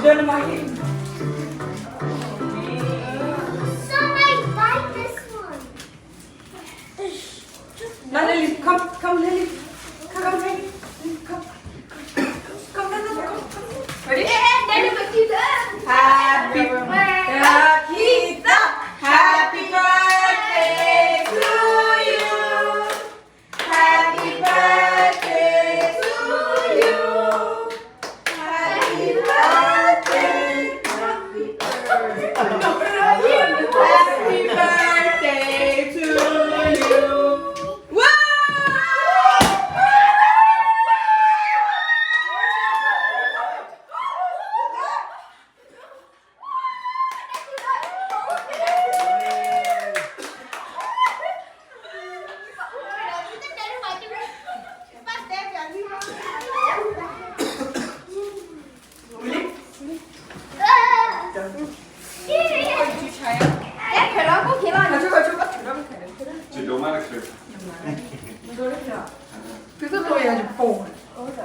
Don't mind. So I buy this one. Now, Lily, come, come, Lily. Come, Lily. Come. Come, no, no, no, come, come. Ready? Happy birthday. Happy, happy birthday to you. Happy birthday to you. Happy birthday. Happy birthday. Happy birthday to you. Woo!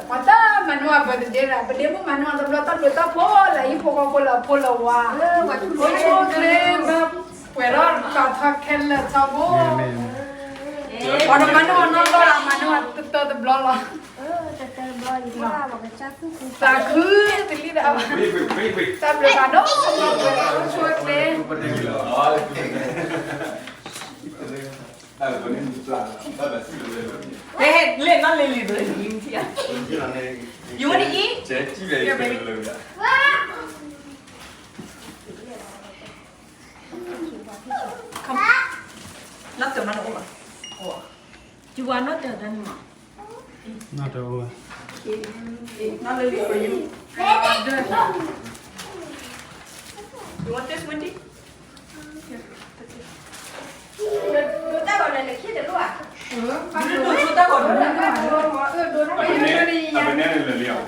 ပှၤတၢ်မၤနုၤအ birthday ဒၣ် ပဒ့မုၣ်မၤနုၤအတဘျီ တၢ်ဘျုးတၢ်ဖှိၣ်လၢဟံၣ်ဖိဃီဖိလၢအဖိလၢဝါ, အိၣ်ဆူၣ်အိၣ်ချ့ ဘၣ်ပှဲၤထီၣ်ပာ်ထီၣ်ခဲလၢာ်ထီဘိ, ပှၤတမၤနုၤအနီၢ်ကီၢ်ဒီး မၤနုၤအတတၢတဘျီလီၤ. သးခုတလံၣ်ဒၣ်ဘၣ်, တၢ်ဘျုးဖးဒိၣ် အိၣ်ဆူၣ်အိၣ်ချ့. ဟဲဟဲလ့ၣ်နီၢ်လ့ၣ်လံ ဘၣ်လံထံၣ်ဧါ, ယိၤနအံၤ, နီၢ်တၢ်မၤနအိၣ်ဘၣ်, ယဝၤနီၢ်တၢ်တၢ်န့ၣ်မး, နီၢ်တၢ်အိၣ်ဘၣ်, နီၢ်လ့ၣ်လံ for you. You want this, Wendy? ဒိတၢ်ဂီၤန့ၣ် နခ့တလိၣ်ဧါ, ဒိတၢ်ဂီၤန့ၣ် အပနဲန့ၣ်လၢလံဧါ,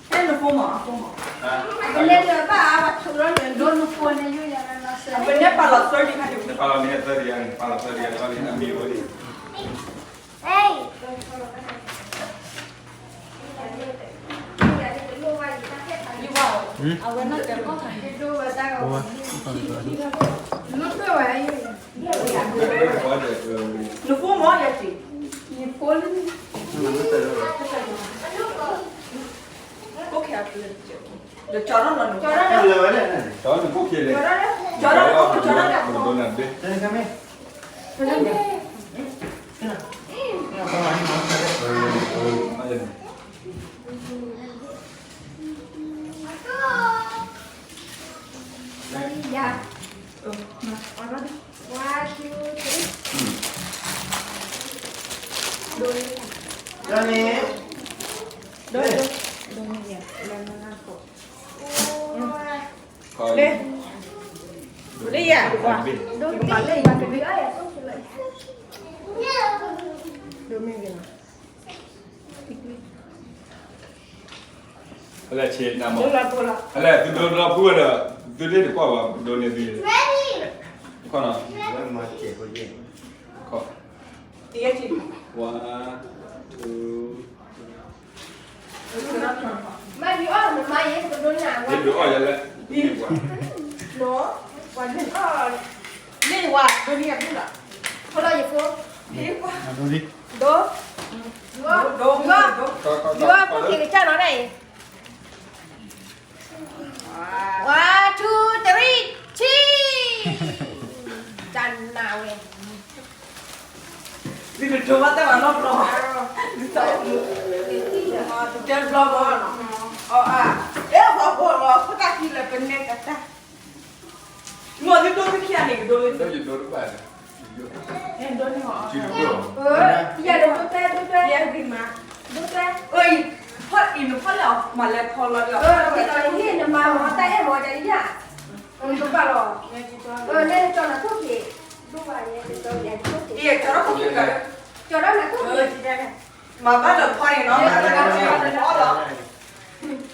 ဖဲနဖိမး အဖိမး, အပနဲလၢဘၣ်အါဘၣ်ထုးလီၤန့ၣ် ဒိနဖိန့ၣ်ယိယၤလၢလီၤစဲး, အပနဲပာ်လီၤသၢဒံးခါန့ၣ်, နပာ်လီၤန့ၣ်သၢဒံးခါန့ၣ် ပာ်လီၤသၢဒံးခါန့ၣ် အမံၤဝဲဒၣ် နဖိမ့ၢ်ယတံၤ, ကၠီထီၣ်လီၤ, ကၠီထီၣ်, ကၠီထီၣ်, ကၠီထီၣ်, အလဲၤဆ့နၤမး, အလဲၤသုဒိလီၤဖုဝဲဒီး, သုဒ့တကွၢ်ဘၣ် ဒိန့ၢ်သု, ခီနီၤ, one, two, three. မၤဒံးအီၣ်နမၤယဲ ပဒိနၤဝဲ, ဒိအီၣ်ယဲလဲၣ်, လ့ၣ်ဝါဒိနံၣ်အဘျုးလီၤ, ဖီလီၤယဖိ, ဒိ, ဒိ, ဒိ, ဒိ, ဒိ, ဒိ, ဒိ, ဒိ, ဒိ, ဒိ, ဒိ, one, two, three, cheese. တၢ်နးဝဲ, သုတဒိဘၣ်တၢ်ဘၣ်နီတဘျီ, တတဲတဘျီဘၣ်နီၤ, အ, အဲၣ်ပှၤဖိလီၤ ဖိတၢ်ခံလၢပနဲကတၢၢ်, မ့ၢ်သုဒိသုခံဂၤန့ၣ် ကဒိလၢ, ဒိန့ၢ်, ယၤဒိတဲ ဒိတဲ, ဒိတဲ, အံၤ, ဖီအံၤနဖီလဲၣ် မၤလဲၤဖီလီၤဒီး, နမၤမၤတၢ်အဲၣ်မၤတၢ်ယၤ, နကဘၣ်လီၤ, လဲၤကၠီနၤခိၣ်က့ၤ, ဒိဘၣ်ယဲ, ကၠီနၤခိၣ်က့ၤ, ကၠီနၤခိၣ်က့ၤ, မၤဘၣ်လၢဖီန့ၣ်နီၤ, မၤဘၣ်လၢဖီလီၤ,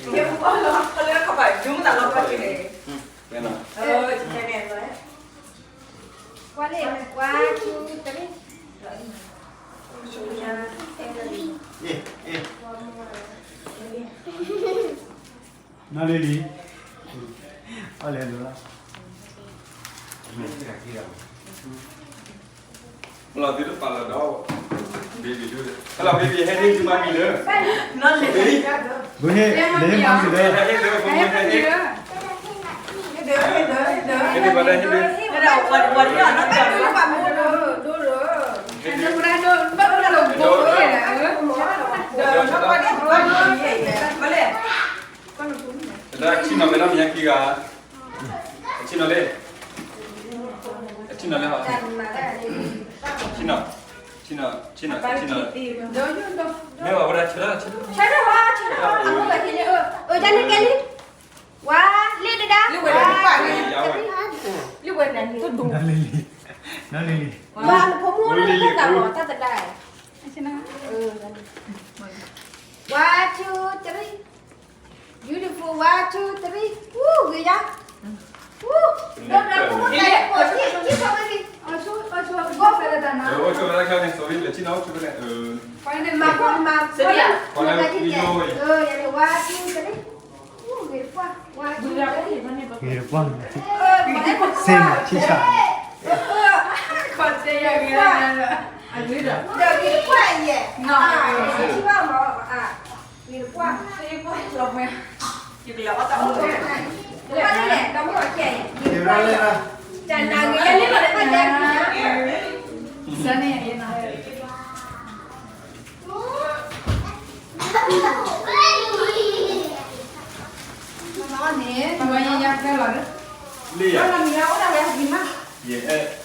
ယဖီလီၤ ဖီလၢခီပၤ ယိၤမတၤလီၤဖီက့ၤန့ၣ်, one, two, three. နလ့လံ, အလဲၤလိၤလီၤ. လီၤသုတပာ်လီၤဒီး baby ဒု ဟဲလီၤ baby ဟဲဟ့ၣ်သုမၤမံၤလၢ ဘုဟ့ၣ် ဘုဟ့ၣ်မၤမံၤလၢ ဟဲဟ့ၣ်သု ဟဲဟ့ၣ်သု ဟဲဟ့ၣ်သု တဒၣ်ဆံၣ်နီၤမ့ၢ်နီၢ်မ့ၢ်ညါခံဂၤ အဆံၣ်နီၤလံ အဆံၣ်နီၤလံဟီ ဆံၣ်နီၤ ဆံၣ်နီၤ ဆံၣ်နီၤ ဆံၣ်နီၤ မ့ၢ်ဝဲဒၣ်ဆၢထၢၣ် ဆၢထၢၣ် ဆၢထၢၣ် အမ့ၢ်ဝဲက့ၤလံ အၢ အၢ ယၤန့ၣ်ကဲလံ ဝါ လ့ၣ်တဒါ ဝါ လ့ၣ်ဝဲန့ၣ် နီၢ်လံလံ နီၢ်လံလံ ဝါ ဖိမုၣ်လ့ၣ်တဒါ တၢ်တဒါ One, two, three. Beautiful. One, two, three. Woo, ဂ့ၤယါ Woo. ဒီးဒီးဖိမုၣ်တၢ်လၢကိး ဟံၣ် ဟံၣ်ဖိမုၣ်လံ အဆိ အဆိ ဂီၢ်ဖဲလၢတၢ်နၤ အဝဲဆိဝဲဒၣ်ခဲန့ၣ် sorry လၢဆံၣ်နီၤ ဆိဖဲန့ၣ် မၤဖိ မၤဖိ မၤဖိ ယၤန့ၣ် one, two, three. Woo, ဂ့ၤတပှၢ် one, two, three. ဂ့ၤတပှၢ် စ့မး ဆံၣ်ဆၣ် ခီၣ်တဲယၤဂ့ၤ ဒီးဂ့ၤတပှၢ်ယဲ ထံဘၣ်မး ဂ့ၤတပှၢ် ယကလဲၤအီၣ်တၢ်မူ တပှၢ်န့ၣ် တၢ်မူအကဲ ဂ့ၤတပှၢ် တၢ်နၤဂ့ၤလၢလၢတပှၢ်ယဲ စန့ၣ် န့ၣ် မ့ၢ်ယၤကဲလီၤ လံယၤ ယဲ